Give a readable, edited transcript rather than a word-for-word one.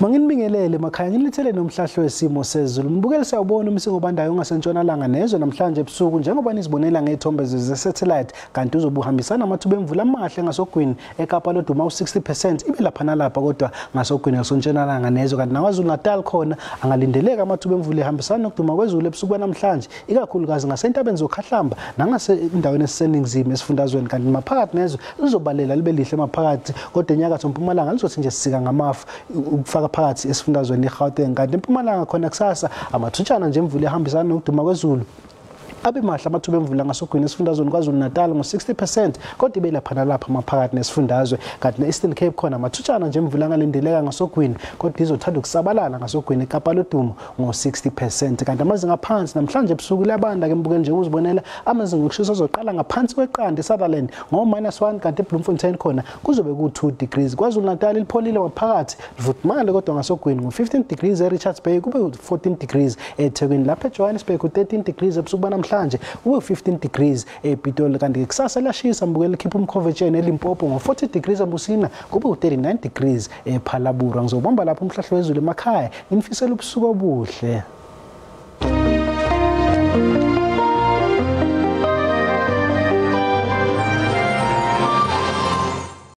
Manginibingelele emakhaya, nginilethele nomhlahlo wesimo sezulu. Mbukeli, siyawubona umsingo obandayo ongasentshonalanga nezwe namhlanje ebusuku njengoba nizibonela ngezithombe ze-satellite, kanti uzobe uhambisana amathuba emvula amahle ngasogwini eKapa loduma u-60% ibe lapha nalapha, kodwa ngasogwini ngasentshonalanga nezwe. Kanti naKwaZulu Natal khona angalindeleka amathuba emvula ehambisana nokuduma kwezulu ebusuku banamhlanje, ikakhulukazi ngasentabeni zokhahlamba nangasendaweni esiseningizimu esifundazweni. Kanti maphakathi nezwe lizobalela libe lihle maphakathi, kodwa enyakatho mpumalanga lizothi nje sisika ngamafu ukufaka phakathi esifundazweni iGauteng. Kanti empumalanga khona kusasa amathutshana nje emvula ehambisana nokuduma kwezulu, abe mahle amathuba emvula ngasogwini esifundazweni KwaZulu Natal ngo-60%, kodwa ibe lapha nalapha maphakathi nesifundazwe. Kanti ne-Eastern Cape khona amathutshana nje emvula angalindeleka ngasogwini, kodwa izothanda ukusabalala ngasogwini eKapa lodumo ngo-60%. Kanti amazinga aphansi namhlanje ebusuku liyabanda ke mbukeli, nje uzibonela amazinga okushisa azoqala ngaphansi kweqanda eSutherland ngo--1, kanti eBloemfontein khona kuzobe ku-2 degrees. KwaZulu Natal lipholile maphakathi, livudumale kodwa ngasogwini ngo-15 degrees eRichards Bay, kube u-14 degrees eThekwini. Lapha eJohannesburg u-13 degrees ebusuku banamhlanje, kube u-15 degrees ePitoli. Kanti kusasa liyashisa mbukeli, likhipha umkhovetsheni eLimpopo ngo-40 degrees, eMusina kube u-39 degrees ePhalaborwa. Ngizobamba lapho umhlahlo wezulu emakhaya, nginifisela ubusuku obuhle.